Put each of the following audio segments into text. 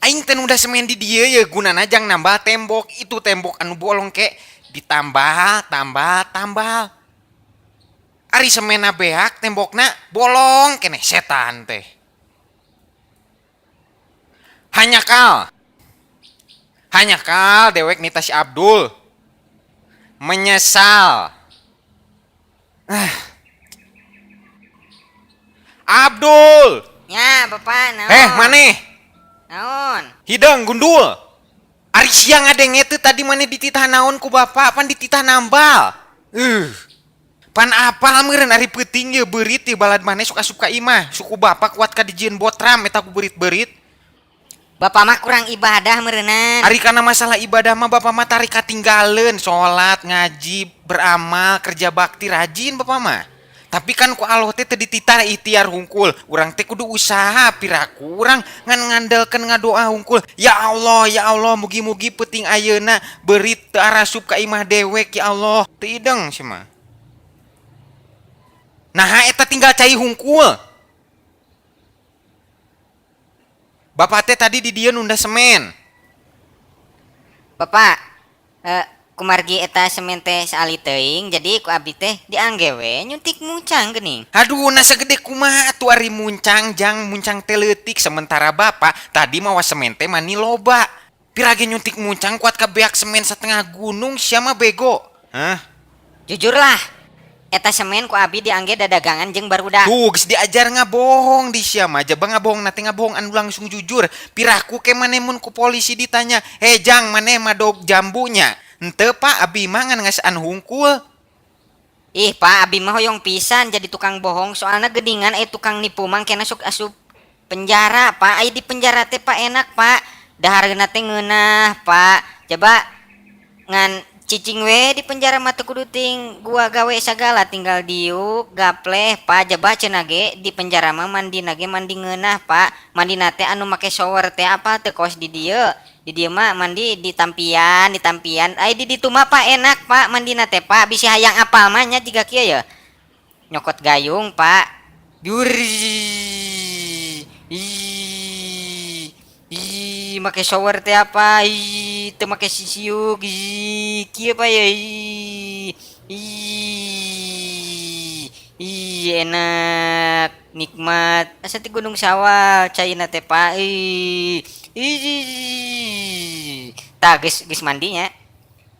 Aing teh udah semen di dieu ye gunana jang nambah tembok itu tembok anu bolong ke ditambah tambah tambah. Ari semena beak tembokna bolong keneh setan teh. Hanjakal. Hanjakal dewek nita si Abdul. Menyesal. Ah. Abdul. Ya, Bapak, naon? Eh, maneh? Naon? Hideng gundul. Ari sia ngadenge teu tadi maneh dititah naon ku bapak, pan dititah nambal. Pan apal meureun ari peuting ye beurit ye balad maneh sok asup ka imah. Suku bapak kuat ka dijieun botram eta ku beurit-beurit. Bapak mah kurang ibadah meureunan. Ari kana masalah ibadah mah bapak mah tarik katinggaleun, salat, ngaji, beramal, kerja bakti rajin bapak mah. Tapi kan ku Allah teh teu dititah ikhtiar hungkul. Urang teh kudu usaha piraku urang ngan ngandelkeun ngadoa hungkul. Ya Allah, ya Allah, mugi-mugi peuting ayeuna beurit teu arasup ka imah dewek ya Allah. Teu ideng sia mah. Naha eta tinggal cai hungkul. Bapak teh tadi di dieu nunda semen. Bapak, kumargi eta semen teh saali teuing jadi ku abdi teh diangge we nyuntik muncang geuning. Aduh, nah sagede kumaha atuh ari muncang jang muncang teh leutik sementara bapak tadi mawa semen teh mani loba. Pirage nyuntik muncang kuat ka beak semen setengah gunung sia mah bego. Hah? Jujurlah, eta semen ku abi diangge dadagangan jeung barudak. Tuh, geus diajar ngabohong di sia mah. Jaba ngabohong na teh ngabohong anu langsung jujur. Piraku ke maneh mun ku polisi ditanya, "Hei jang, maneh madog jambunya?" Henteu Pak, abi mah ngan ngasaan hungkul. Ih Pak, abi mah hoyong pisan jadi tukang bohong soalna geuningan tukang nipu mah kena sok asup penjara Pak. Ai di penjara teh Pak enak Pak. Dahareuna teh ngeunah Pak. Coba ngan cicing we di penjara mah teu kudu ting gua gawe sagala tinggal diuk gapleh Pak. Jaba cenah ge di penjara mah mandina ge mandi ngeunah Pak. Mandina teh anu make shower teh apa teu kos di dieu. Di dieu mah mandi di tampian, di tampian. Ai di ditu mah Pak enak Pak mandina teh Pak. Bisi hayang apal mah nya jiga kieu ye. Nyokot gayung Pak. Jur. Ih. Ih, make shower teh apa? Ih, teu make sisiuk. Ih, kieu Pak ye. Ih. Ih. Ih, enak, nikmat. Asa ti Gunung Sawal caina teh Pak. Ih. Ih. Tah geus geus mandinya.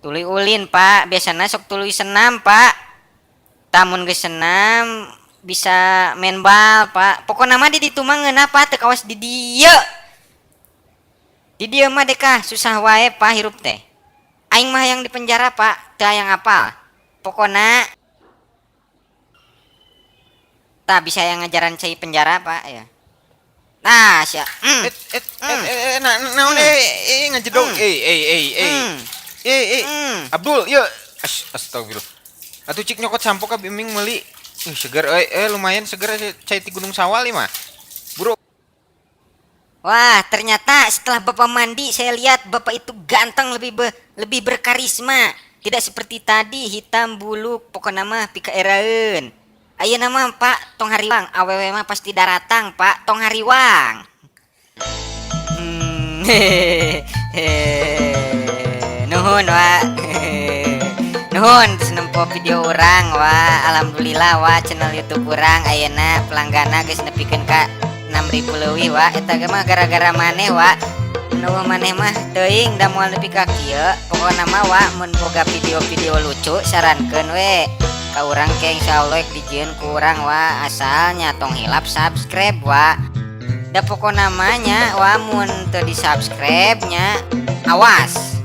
Tuluy ulin Pak, biasana sok tuluy senam Pak. Tamun geus senam bisa main bal Pak. Pokona mah di ditu mah ngeunah Pak, teu kawas di dieu. Di dieu mah dekah susah wae Pak hirup teh. Aing mah hayang di penjara Pak, teu hayang apal. Pokona tah bisa yang ngajaran cai penjara Pak ya. Nah, sia. Et et et et na naon ngajedog eh eh eh. Abdul, ieu astagfirullah. Atuh cik nyokot sampo ka biming meuli. Ih, seger euy, lumayan seger cai ti Gunung Sawal ieu mah. Bro. Wah, ternyata setelah Bapak mandi saya lihat Bapak itu ganteng, lebih berkarisma. Tidak seperti tadi hitam buluk pokona mah pikaeraeun. Ayeuna mah Pak tong hariwang, awewe mah pasti daratang Pak, tong hariwang. Nuhun Wak. Nuhun geus nempo video urang Wak. Alhamdulillah Wak, channel YouTube urang ayeuna pelangganna geus nepikeun ka 6.000 leuwih Wak. Eta ge mah gara-gara maneh Wak. Nu maneh mah teuing da moal nepi ka kieu. Pokona mah Wak mun boga video-video lucu sarankeun we ka urang ke insyaallah dijieun ku urang Wak, asalnya tong hilap subscribe Wak. Da pokona mah nya Wak mun teu di-subscribe nya awas.